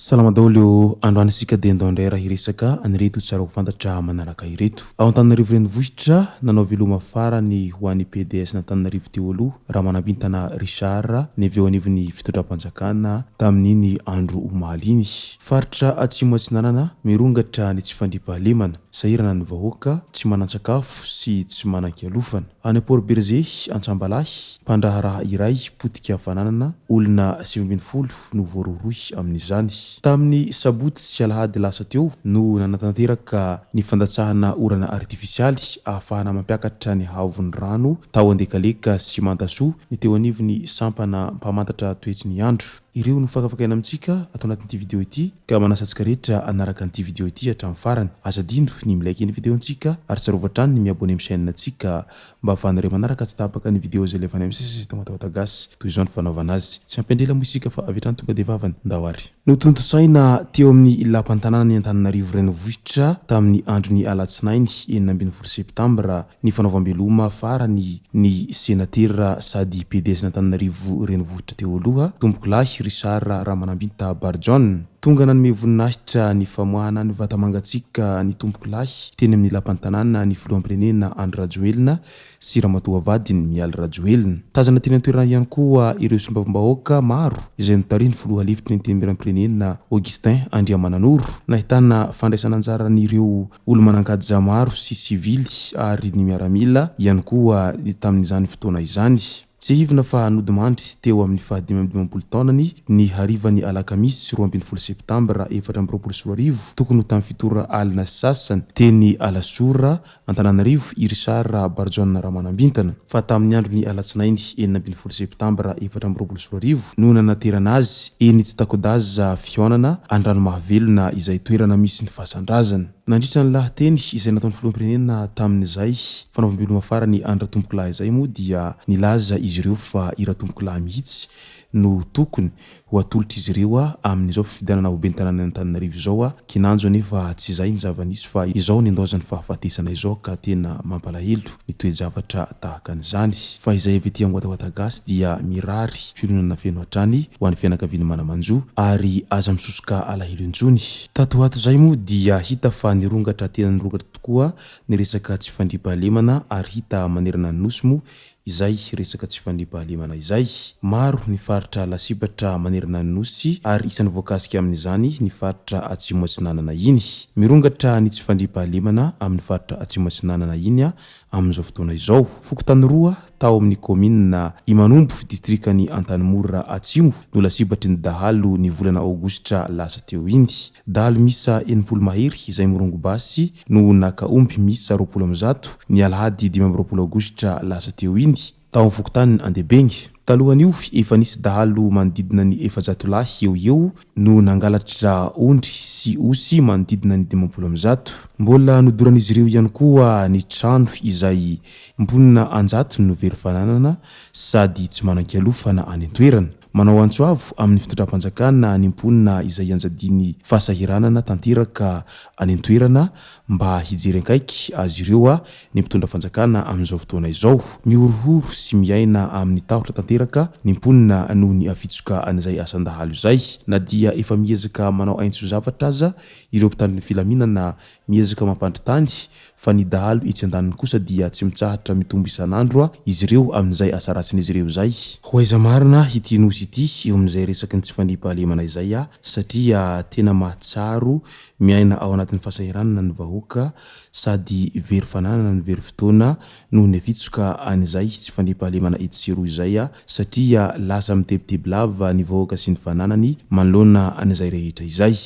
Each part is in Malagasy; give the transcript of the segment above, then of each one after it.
Salama daholo ô, androany isika dia ndao indray raha hiresaka an'ireto tsara ho fantatra manaraka ireto. Ao Antananarivo renivohitra, nanao veloma farany ho an'ny PDS n'Antananarivo teo aloha Ramanambintana Richard ny avy eo anivon'ny fitondram-panjakana tamin'iny andro omaly iny. Faritra Atsimo Atsinanana, mirongatra ny tsy fandriampahalemana, sahirana ny vahoaka, tsy manan-tsakafo sy tsy manan-kialofana. Any Port Bergé, Antsambalahy, mpandraharaha iray potika fananana, olona 19 no voarohirohy amin'izany. Tamin'ny sabotsy sy alahady lasa teo no nanatanteraka ny fandatsahana orana artifisialy ahafahana mampiakatra ny haavon'ny rano tao Andekaleka sy Mantasoa ny teo anivon'ny sampana mpamantatra toetry ny andro. Ireo no fakafakaina amintsika ato anatin'ity video ity ka manasa antsika rehetra hanaraka an'ity video ity hatramin'ny farany. Aza adino ny mi-like ny video-ntsika ary tsarovy hatrany ny mi-abonner amin'ny chaîne-ntsika mba ahafahanareo manaraka tsy tapaka ny video izay alefanay misesy eto Watawata Gasy. Toy izao ny fanaovana azy. Tsy ampiandrela moa isika fa avy hatrany tonga dia vavany. Ndao ary. Notontosaina teo amin'ny lapan-tanànan'i Antananarivo Renivohitra tamin'ny andron'ny alatsinainy 16 septambra ny fanaovam-beloma farany ny Senatera sady PDS-n'Antananarivo Renivohitra teo aloha, Tompokolahy Richard Ramanambinta Barijaona. Tonga nanome voninahitra ny famoahana ny vata-mangatsiaka ny Tompokolahy teny amin'ny lapan'ny tanàna ny Filoham-pirenena Andry Rajoelina sy Ramatoa vadiny Mialy Rajoelina. Tazana teny an-toerana ihany koa ireo solombavambahoaka maro izay notarihin'ny Filoha lefitry ny Antenimierampirenena Augustin Andriamananoro. Nahitana fandraisana anjaran'ireo Olo-manan-kaja maro sy sivily ary ny miaramila ihany koa tamin'izany fotoana izany. Tsiahivina fa nodimandry teo amin'ny faha-55 taonany ny harivan'ny alakamisy 12 septambra 2024 tokony ho tamin'ny fito ora alina sy sasany teny Alasora Antananarivo i Richard Barijaona Ramanambintana fa tamin'ny andron'ny alatsinainy 16 septambra 2024 no nanaterana azy eny Tsitakodaza fihaonana Andranomahavelona izay toerana misy ny fasan-drazana. Nandritra ny lahateny izay nataon'ny filoham-pirenena tamin'izay fanaovam-beloma farany an-dRatompokolahy izay moa dia nilaza izy ireo fa i Ratompokolahy mihitsy no tokony ho atolotr'izy ireo amin'izao fifidianana ho ben'ny tanànan'Antananarivo izao, kinanjo anefa tsy izay ny zava-nisy fa izao nindaozan'ny fahafatesana izao ka tena mampalahelo ny toe-javatra tahaka an'izany. Fa izay avy ety Angoatawata Gasy dia mirary fiononana feno hatrany ho an'ny fianakavian'ny mana-manjo ary aza misosoka alahelo intsony. Tato ho ato izay moa dia hita fa nirongatra tena nirongatra tokoa ny resaka tsy fandriampahalemana ary hita manerana ny Nosy moa izay resaka tsy fandriampahalemana izay. Maro ny faritra lasibatra manerana ny Nosy ary isan'ny voakasika amin'izany ny faritra Atsimo Atsinanana iny. Mirongatra ny tsy fandriampahalemana amin'ny faritra Atsimo Atsinanana iny amin'izao fotoana izao. Fokontany roa tao amin'ny kaominina Imanombo, distrikan'i Antanimora Atsimo no lasibatry ny dahalo ny volana aogositra lasa teo iny. Dahalo miisa 60 mahery izay mirongo basy no naka omby miisa 120 ny alahady 25 aogositra lasa teo iny, tao amin'ny fokontanin' Andebegny. Talohan'io, efa nisy dahalo manodidina ny 400 lahy eo ho eo no nangalatra ondry sy osy manodidina ny 150. Mbola nodoran'izy ireo ihany koa ny trano izay mponina an-jatony no very fananana sady tsy manan-kialofana any an-toerana. Manao antso avo amin'ny fitondram-panjakana ny mponina izay ianjadian'ny fahasahiranana tanteraka any an-toerana mba hijery akaiky azy ireo ny mpitondra fanjakana amin'izao fotoana izao. Mihorohoro sy miaina amin'ny tahotra tanteraka ny mponina noho ny afitsoka an'izay asan-dahalo izay. Na dia efa miezaka manao aintso-zavatra aza ireo mpitandro ny filaminana miezaka mampandry tany fa ny dahalo etsy andaniny kosa dia tsy mitsahatra mitombo isan'andro izy ireo amin'izay asa ratsin'izy ireo izay. Ho aiza marina ity Nosy ity eo amin'izay resaky ny tsy fandriampahalemana izay satria tena mahatsiaro miaina ao anatin'ny fahasahiranana ny vahoaka sady very fananana no very fotoana noho ny afitsoka an'izay tsy fandriampahalemana etsy sy eroa izay satria lasa mitebiteby lava ny vahoaka sy ny fananany manoloana an'izay rehetra izay.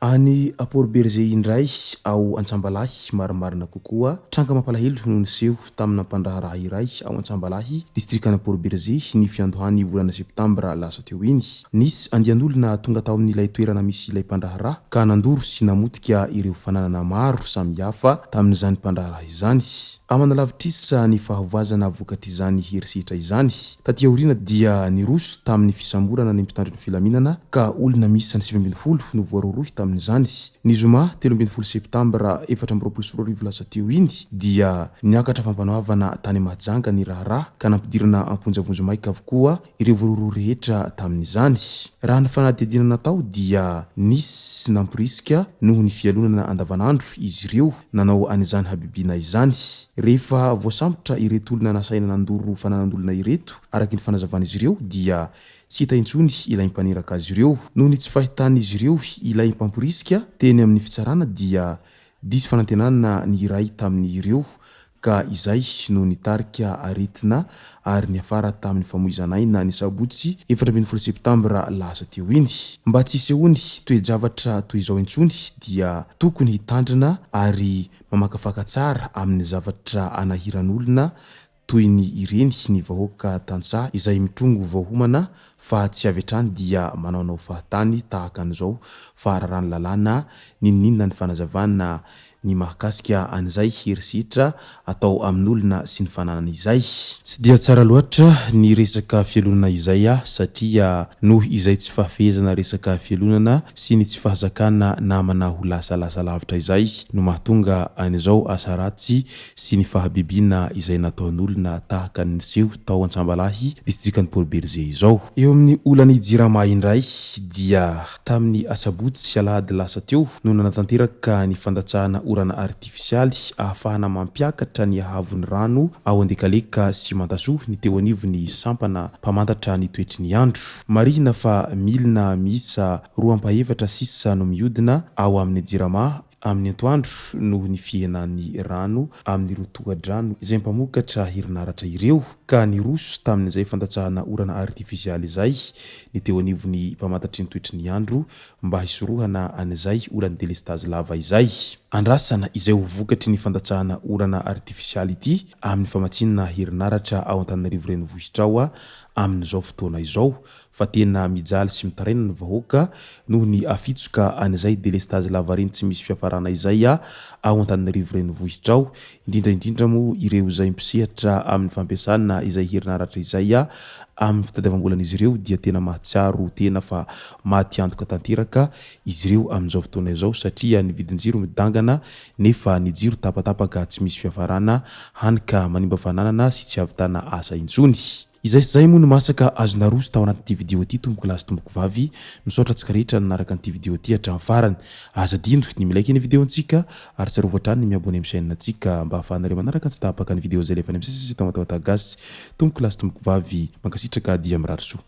Any Port Bergé indray, ao Antsambalahy, marimarina kokoa, tranga mampalahelo no niseho tamina mpandraharaha iray ao Antsambalahy, distrikan'i Port Bergé, ny fiandohan'ny volana septambra lasa teo iny. Nisy andian'olona tonga tao amin'ilay toerana misy ilay mpandraharaha ka nandoro sy namotika ireo fananana maro samihafa tamin'izany mpandraharaha izany. Amana-lavitrisa ny fahavoazana vokatr'izany herisetra izany. Taty aoriana dia niroso tamin'ny fisamborana ny mpitandro ny filaminana ka olona miisa ny 19 no voarohirohy tamin'izany. Ny zoma 13 septambra 2024 lasa teo iny dia niakatra fampanoavana tany Mahajanga ny raharaha ka nampidirana am-ponja vonjimaika avokoa ireo voarohirohy rehetra tamin'izany. Raha ny fanadihadiana natao dia nisy namporisika noho ny fialonana andavanandro izy ireo nanao an'izany habibiana izany. Rehefa voasambotra ireto olona nasaina nandoro fananan'olona ireto, araka ny fanazavan'izy ireo, dia tsy hita intsony ilay mpaniraka azy ireo. Noho ny tsy fahitan'izy ireo ilay mpamporisika teny amin'ny fitsarana dia diso fanantenana ny iray tamin'ireo ka izay no nitarika aretina ary niafara tamin'ny famoizana aina ny sabotsy 14 septambra lasa teo iny. Mba tsy hisehoany toe-javatra toy izao intsony dia tokony hitandrina ary mamakafaka tsara amin'ny zavatra anahiran'olona toy ny ireny ny vahoaka tantsaha izay mitrongo vao homana fa tsy avy hatrany dia manaonao fahatany tahaka an'izao fa raràn'ny lalàna n'inon'inona ny fanazavana ny mahakasika an'izay herisetra atao amin'olona sy ny fananany izay. Tsy dia tsara loatra ny resaka fialonana izay aho satria noho izay tsy fahafehezana resaka fialonana sy ny tsy fahazakana namana ho lasa lasa lavitra izay no mahatonga an'izao asa ratsy sy ny fahabibiana izay nataon'olona tahaka ny niseho tao Antsambalahy, distrikan'i Port Bergé izao. Eo amin'ny olan'ny Jirama indray dia tamin'ny asabotsy sy alahady lasa teo no nanatanteraka ny fandatsahana orana artifisialy ahafahana mampiakatra ny haavon'ny rano ao Andekaleka sy Mantasoa ny teo anivon'ny sampana mpamantatra ny toetry ny andro. Marihina fa milina miisa roa ampahefatra sisa no mihodina ao amin'ny Jirama amin'ny antoandro noho ny fihenan'ny rano amin'ireo tohadrano izay mpamokatra herinaratra ireo ka niroso tamin'izay fandatsahana orana artifisialy izay ny teo anivon'ny mpamantatry ny toetry ny andro mba hisorohana an'izay olan'ny delestazy lava izay. Andrasana izay ho vokatry ny fandatsahana orana artifisialy ity amin'ny famatsiana herinaratra ao Antananarivo Renivohitra ao amin'izao fotoana izao fa tena mijaly sy mitaraina ny vahoaka noho ny afitsoka an'izay delestazy lavareny tsy misy fiafarana izay ao Antananarivo Renivohitra ao, indrindra indrindra moa ireo izay mpisehatra amin'ny fampiasana izay herinaratra izay amin'ny fitadiavam-bolan'izy ireo dia tena mahatsiaro tena fa maty antoka tanteraka izy ireo amin'izao fotoana izao satria ny vidin-jiro midangana nefa ny jiro tapatapaka tsy misy fiafarana hany ka manimba fananana sy tsy hahavitana asa intsony. Izay sy izay moa no masaka azo naroso tao anatin'ity video ity tompoko lahy sy tompoko vavy, misaotra antsika rehetra nanaraka an'ity video ity hatramin'ny farany. Aza adino ny mi-like ny video ntsika ary tsarovy hatrany ny mi-abonner amin'ny chaîne ntsika mba ahafahanareo manaraka tsy tapaka ny video izay alefanay misesy eto Tamatave Gasy. Tompoko lahy sy tompoko vavy, mankasitraka dia mirary soa.